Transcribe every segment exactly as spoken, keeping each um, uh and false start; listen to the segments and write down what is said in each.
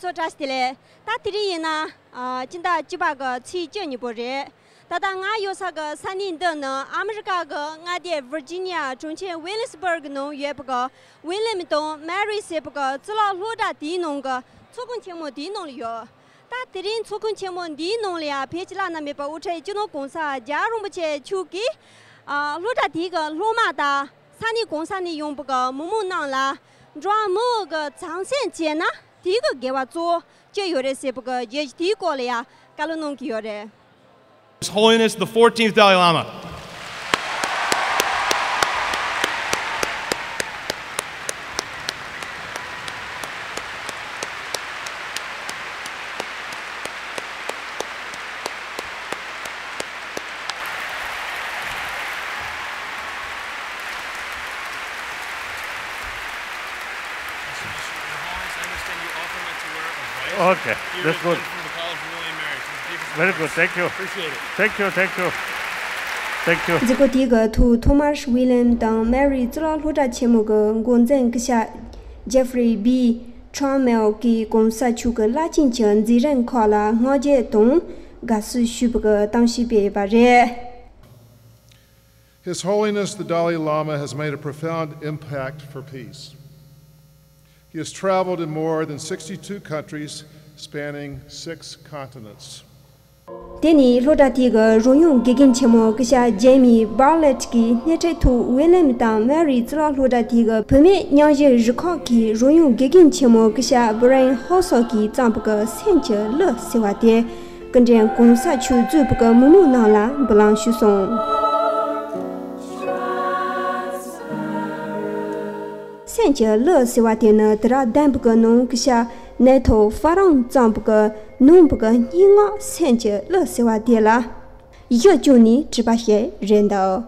ཐུགས་བཀྲ་ཤིས་བདེ་ལེགས། ད་དེ་རིང་ཡིན་ན། ཨ། སྤྱི་ཟླ་བཅུ་པ་གི་ཚེས་བཅུ་གཉིས་པོ་རེད། ད་ལྟ་ང་ཡོད་ས་གི་ས་གནས་འདི་ནི་ཨ་མི་རི་ཀ་གི་མངའ་སྡེ་ཝིར་ཇི་ནི་ཡ་གྲོང་ཁྱེར་ཝི་ལི་སི་བར་གི་ནང་ཡོད་པ་གི་ཝི་ལི་ཡམ་དང་མེ་རི་ཟེར་བ་གི་གཙུག་ལག་སློབ་གྲྭ་དེའི་ནང་གི་ཚོགས་ཁང་ཆེན་མོ་དེའི་ནང་ལ་ཡོད། ད་དེ་རིང་ཚོགས་ཁང་ཆེན་མོ་འདིའི་ནང་ལ་ཡ་ཕལ་ཆེར་བླ་ན་མེད་པ་དབུ་ཁྲིད་སྤྱི་ནོར་༸གོང་ས་༸རྒྱལ་བ་རིན་པོ་ཆེ་མཆོག་གིས། ཨ། སློབ་གྲྭ་དེའི་གི་སློབ་མ་དང་ས་གནས་གང་ས་ནས་ཡོང་བ་གི་མི་མང་རྣམས་ལ་འགྲོ་བ་མིའི་གི་བྱང་སེམས་བྱས་ན་དེའི་གི་དགེ་བ་གཙོ་བོ་ཅི་ཡོད་རེད་ཟེར་བ་གི་རྒྱལ་སྤྱི་དེའི་སྐོར་ལ་ཡ་བཀའ་སློབ་གནང་གི་ཡོད་རེད། His Holiness the fourteenth Dalai Lama. Okay, that's good. Very good. Thank you. Appreciate it. Thank you, thank you. Thank you. མཛད་སྒོ་དེའི་གི་ཐོག་ཐོ་མཱ་སི་ཝི་ལི་ཡམ་དང་མེ་རི་གཙུག་ལག་སློབ་གྲྭ་ཆེན་མོ་གི་འགོ་འཛིན་སྐུ་ཞབས་ཇེ་ཧྥི་རི་བི་ཁྲོན་མེལ་གྱིས་༸གོང་ས་མཆོག་གི་རླབས་ཆེན་གྱི་མཛད་རིམ་ཁག་ལ་བསྔགས་བརྗོད་དང་དགའ་བསུ་ཞུས་པ་གི་གཏམ་བཤད་སྤེལ་ཡོད་པ་རེད། His Holiness the Dalai Lama has made a profound impact for peace. He has traveled in more than sixty-two countries, spanning six continents. དེ་ནས་སློབ་གྲྭ་དེའི་གི་རོལ་དབྱངས་དགེ་རྒན་ཆེན་མོ་སྐུ་ཞབས་ཇེ་མི་བྷར་ལེཊ་ཀྱིས་སྣེ་ཁྲིད་ཐོག་ཝི་ལི་ཡམ་དང་མེ་རི་གཙུག་ལག་སློབ་གྲྭ་དེའི་གི་བུད་མེད་མཉམ་ཞུགས་རུ་ཁག་གི་རོལ་དབྱངས་དགེ་རྒན་ཆེན་མོ་སྐུ་ཞབས་བྷི་རན་ཧོ་སོ་གིས་བརྩམས་པ་གི་སེམས་ཀྱི་གླུ་ཟེར་བ་དེ། སྐུ་མགྲོན་༸གོང་ས་མཆོག་གཙོས་པའི་མི་མང་རྣམས་ལ་འབུལ་ལམ་ཞུས་སོང་། སེམས་ཀྱི་གླུ་ཟེར་བ་དེ་ནི་དུས་རབས་བདུན་པའི་ནང་སྐུ་ཞབས་ནེ་ཐོ་ཧྥ་རན་བརྩམས་པའི་ནང་པའི་སྙན་ངག་སེམས་ཀྱི་གླུ་ཟེར་བ་དེ་ལ་གཞི་བཅོལ་ནས་བྲིས་པ་ཞིག་རེད་འདུག་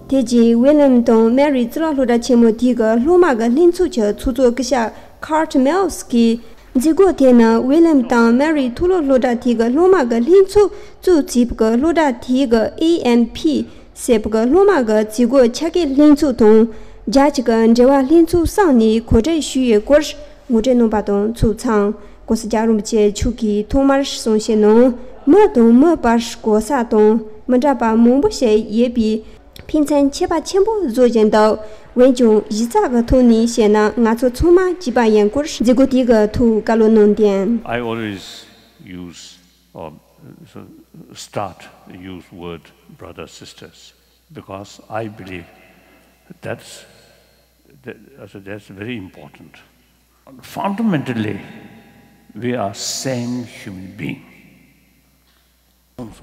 དེ་རྗེས་ཝི་ལི་ཡམ་དང་མེ་རི་གཙུག་ལག་སློབ་གྲྭ་ཆེན་མོ་དེའི་གི་སློབ་མ་གི་ལྷན་ཚོགས་ཀྱི་ཚོགས་གཙོ་སྐུ་ཞབས་ཁར་ཊི་མེལ་སི་གིས། མཛད་སྒོ་དེ་ནི་ཝི་ལི་ཡམ་དང་མེ་རི་མཐོ་སློབ་སློབ་གྲྭ་དེའི་གི་སློབ་མ་གི་ལྷན་ཚོགས་གཙོས་བྱས་པའི་གི་སློབ་གྲྭ་དེའི་གི་ཨེ་ཨེན་ཕི་ཟེར་བའི་གི་སློབ་མ་གི་མཛད་སྒོ་ཆ་རྐྱེན་ལྷན་ཚོགས་དང་། རྒྱལ་སྤྱི་གི་འབྲེལ་བ་ལྷན་ཚོགས་གསུམ་ནས་གོ་སྒྲིག་ཞུས་ཡོད་སྐོར་ངོ་སྤྲོད་གནང་པ་དང་ཚོགས་མཚམས་༸གོང་ས་༸རྒྱལ་བ་རིན་པོ་ཆེ་མཆོག་གིས་ཐོག་མར་གསུང་བཤད་གནང་། མི་དང་མི་བར་གོ་ས་དང་མི་འདྲ་བ་མང་པོ་ཞིག་ཡོད་པའི་ཕན་ཚུན་ཁྱད་པར་ཆེན་པོ་བཟོ་བཞིན་འདུག་འོན་ཀྱང་གཞི་རྩ་གི་ཐོག་ནས་བཤད་ན་ང་ཚོ་ཚང་མ་གཅིག་པ་ཡིན་སྐོར་མཛད་སྒོ་དེའི་གི་ཐོག་བཀའ་སློབ་གནང་དོན། I always use or s- start use word brothers sisters because I believe that's that, I said that's very important. Fundamentally, we are same human being.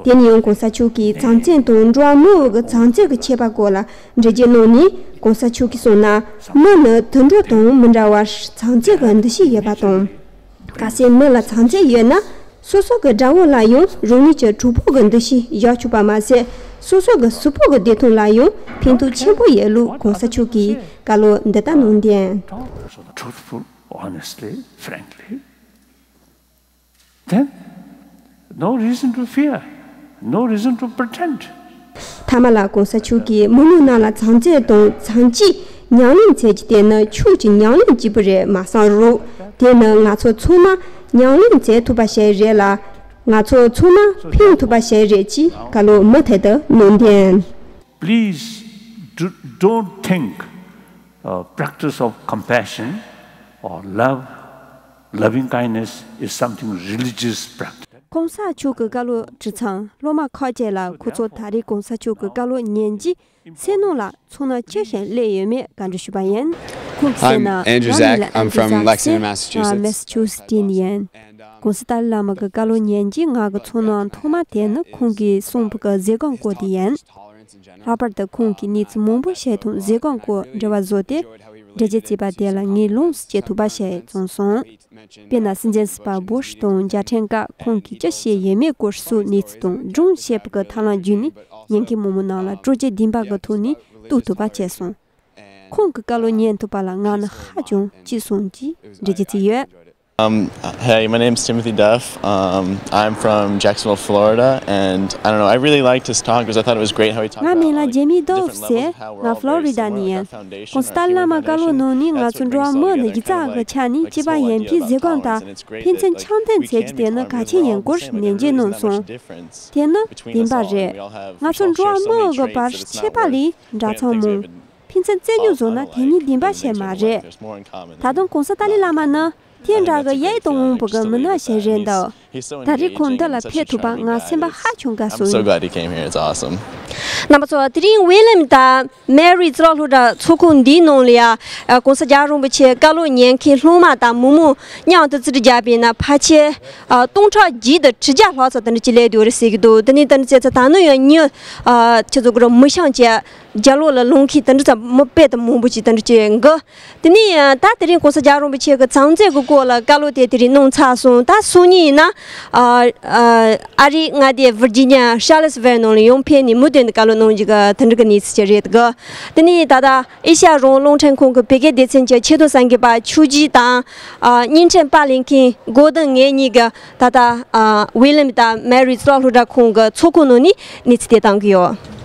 དེ་ནས་ཡང་༸གོང་ས་མཆོག་གིས་བྱམས་བརྩེ་དང་འགྲོ་བ་མིའི་གི་བྱམས་བརྩེ་གི་ཁྱད་པར་སྐོར་ལ་འགྲེལ་བརྗོད་གནང་ནས། ༸གོང་ས་མཆོག་གིས་གསུངས་ན། མི་ནི་དུད་འགྲོ་དང་མི་འདྲ་བར་བྱམས་བརྩེ་གི་འདུ་ཤེས་ཡོད་པ་དང་། གལ་སྲིད་མི་ལ་བྱམས་བརྩེ་ཡོད་ན། སོ་སོ་གི་དགྲ་བོ་ལ་ཡང་རང་ཉིད་ཀྱི་གྲོགས་པོ་གི་འདུ་ཤེས་བཞག་ཆོག་པ་མ་ཟད། སོ་སོ་གི་གཟུགས་པོ་གི་བདེ་ཐང་ལ་ཡང་ཕན་ཐོགས་ཆེན་པོ་ཡོད་ལུགས་༸གོང་ས་མཆོག་གིས་བཀའ་སློབ་འདི་ལྟར་གནང་དོན། Truthful, honestly, frankly, then no reason to fear, no reason to pretend. མཐའ་མ་ལ་༸གོང་ས་མཆོག་གིས་མི་མང་རྣམས་ལ་བྱམས་བརྩེ་དང་བྱམས་སྐྱིད་ཉམས་ལེན་བྱེད་རྒྱུ་དེ་ནི་ཆོས་ཀྱི་ཉམས་ལེན་གཅིག་པུ་རེད་མ་བསམ་རུང་། དེ་ནི་ང་ཚོ་ཚང་མ་ཉམས་ལེན་བྱེད་ཐུབ་པ་ཞིག་རེད་ལ། ང་ཚོ་ཚང་མ་ཕན་ཐོགས་པ་ཞིག་རེད་ཅེས་བཀའ་སློབ་མུ་མཐུད་དུ་གནང་དོན། Please do, don't think, uh, practice of compassion or love, loving kindness is something religious practice. ༸གོང་ས་མཆོག་གི་བཀའ་སློབ་དྲི་མཚམས། སློབ་མ་ཁག་ཅིག་ལ་ཁོ་ཚོ་ད་རེས་༸གོང་ས་མཆོག་གི་བཀའ་སློབ་ཉན་རྒྱུའི་སེམས་ནང་ལ་ཚོར་སྣང་ཅི་ཞིག་སླེབས་ཡོད་མེད་བཀའ་འདྲི་ཞུས་པ་ཡིན། ཁོང་གིས་གསུངས་ན། I'm Andrew Zach. I'm from Lexington, Massachusetts. ང་མེ་སི་ཆུ་སི་ཊི་ནས་ཡིན། ༸གོང་ས་ཏཱ་ལའི་བླ་མ་གི་བཀའ་སློབ་ཉན་རྒྱུའི་ང་གི་ཚོར་སྣང་ཐོག་མ་དེ་ནི་ཁོང་གིས་གསུངས་པའི་གི་མཛད་སྒོའི་སྐོར་དེ་ཡིན། ལྷག་པར་དུ་ཁོང་གིས་གནས་ཚུལ་མང་པོ་ཞིག་དང་མཛད་སྒོའི་སྐོར་འགྲེལ་བ་བཟོས་ཏེ་འགྲེལ་བརྗོད་བྱས་པ་དེ་ལ་ངས་ལོངས་སུ་སྤྱད་ཐུབ་པ་ཞིག་བྱུང་སོང་། དཔེར་ན། སྲིད་འཛིན་ཟུར་པ་སྦུ་ཤི་དང་མཇལ་འཕྲད་སྐབས་ཁོང་གིས་ཅི་བཤད་ཡོད་མེད་སྐོར་སོགས་གནས་ཚུལ་དང་སྒྲུང་བཤད་པ་གི་ཐབས་ལམ་བརྒྱུད་ནས་ཉན་མཁན་མི་མང་རྣམས་ལ་སྤྲོ་སྐྱིད་ལྡན་པ་གི་ཐོག་ནས་གཏོད་ཐུབ་པ་བྱས་སོང་། ཁོང་གི་བཀའ་སློབ་ཉན་ཐུབ་པ་ལ་ང་ནི་ཧ་ཅང་སྐྱིད་སོང་ཅེས་འགྲེལ་བརྗོད་བྱས་ཡོད། Um, hey, my name's Timothy Duff. Um, I'm from Jacksonville, Florida, and I don't know, I really liked his talk because I thought it was great how he talked ང་མིང་ལ་about ཇེ་མི་like ཌོབ་different ཟེར། levels of how we're ང་all ཕློ་རི་ཌ་ནས་ཡིན། ༸གོང་ས་ཏཱ་ལའི་བླ་མ་བཀའ་སློབ་གནང་ནས་ང་ཚོ་འགྲོ་བ་མི་གཉིས་ཀྱི་རྩ་ཁ་ཆགས་ནས་གཅིག་པ་ཡིན་པའི་ཟེར་སྒོམ་དང་ཕན་ཚུན་འཆམ་མཐུན་བྱེད་རྒྱུ་དེ་ནི་གལ་ཆེན་ཡིན་སྐོར་ནན་བརྗོད་གནང་སོང་། དེ་ནི་བདེན་པ་རེད། ང་ཚོ་འགྲོ་བ་མི་གི་བར་ཁྱད་པར་ལས་འདྲ་ཚང་མོ། ཕན་ཚུན་བརྩི་འཇོག་བཟོ་ན་དེ་ནི་བདེན་པ་ཞིག་མ་རེད། ད་དུང་༸གོང་ས་ཏཱ་ལའི་བླ་མ་ནི་དེ་འདྲ་གི་ཡིད་དུ་འོང་བ་གི་མི་སྣ་ཞིག་རེད་འདུག་ད་རེས་ཁོང་འདི་ལ་ཕེབས་ཐུབ་པ་ང་སེམས་པ་ཧ་ཅང་དགའ་སོང་། I'm so glad he came here. It's awesome. རྣམ་པ་ཚོ། དེ་རིང་ཝི་ལེམ་དང་མེ་རི་རྩ་སློབ་གྲྭ་ཚོགས་ཁང་འདིའི་ནང་ལ་ཡ། ༸གོང་ས་རྒྱལ་བ་རིན་པོ་ཆེ་བཀའ་སློབ་ཉན་མཁན་སློབ་མ་དང་མི་མང་མཉམ་དུ་རྩིས་སྤྲོད་བརྒྱབ་པ་ཡིན་ན་ཕལ་ཆེར་སྟོང་ཕྲག་བརྒྱད་དང་ཁྲི་བརྒྱ་ལྷག་ཙམ་དེ་འདྲ་ཅིག་སླེབས་ཡོད་རེད་ཟེར་གྱི་འདུག་དེ་ནས་དེ་འདྲ་བྱས་ཚེ་ད་ནི་ཡང་མི་ཁྱེད་ཚོ་གི་རུ་མི་ཤང་བཅས་རྒྱ་ལོག་ལ་ལོག་མཁན་དེ་འདྲ་ཙམ་མི་དཔེ་དང་མང་པོ་ཅིག་དེ་འདྲ་ཅིག་འགོ། དེ་ནས་ད་དེ་རིང་༸གོང་ས་རྒྱལ་བ་རིན་པོ་ཆེ་གི་བྱམས་བརྩེ་གི་སྐོར་ལ་བཀའ་སློབ་དེ་དེ་རིང་གནང་ཚར་སོང་། ད་སང་ཉིན་ཡིན་ན་ཨ་ཨ་ཨ་རིའི་མངའ་སྡེ་ཝིར་ཇི་ནི་ཡ་ཤར་ལི་སི་ཝེལ་ནང་ལ་ཡང་ཕེབས་ནས་མུ་མཐུད་ནས་བཀའ་སློབ་གནང་རྒྱུ་གི་དེ་འདྲ་གི་གནས་ཚུལ་ཅིག་རེད་གི། དེ་ནས་ད་ལྟ་ཨེ་ཤ་ཡ་རང་དབང་རླུང་འཕྲིན་ཁང་གི་བོད་སྐད་སྡེ་ཚན་གྱི་ཆེད་དོན་གསར་འགོད་པ་ཆོས་སྐྱིད་དང་ཨ་བརྙན་འཕྲིན་པར་ལེན་མཁན་གོ་ཏུན་ངེད་གཉིས་ཀྱིས་ད་ལྟ་ཨ་ཝི་ལེམ་དང་མེ་རི་རྩ་སློབ་གྲྭ་ཁང་གི་ཚོགས་ཁང་ནང་ནས་གནས་ཚུལ་དེ་བཏང་གི་ཡོད།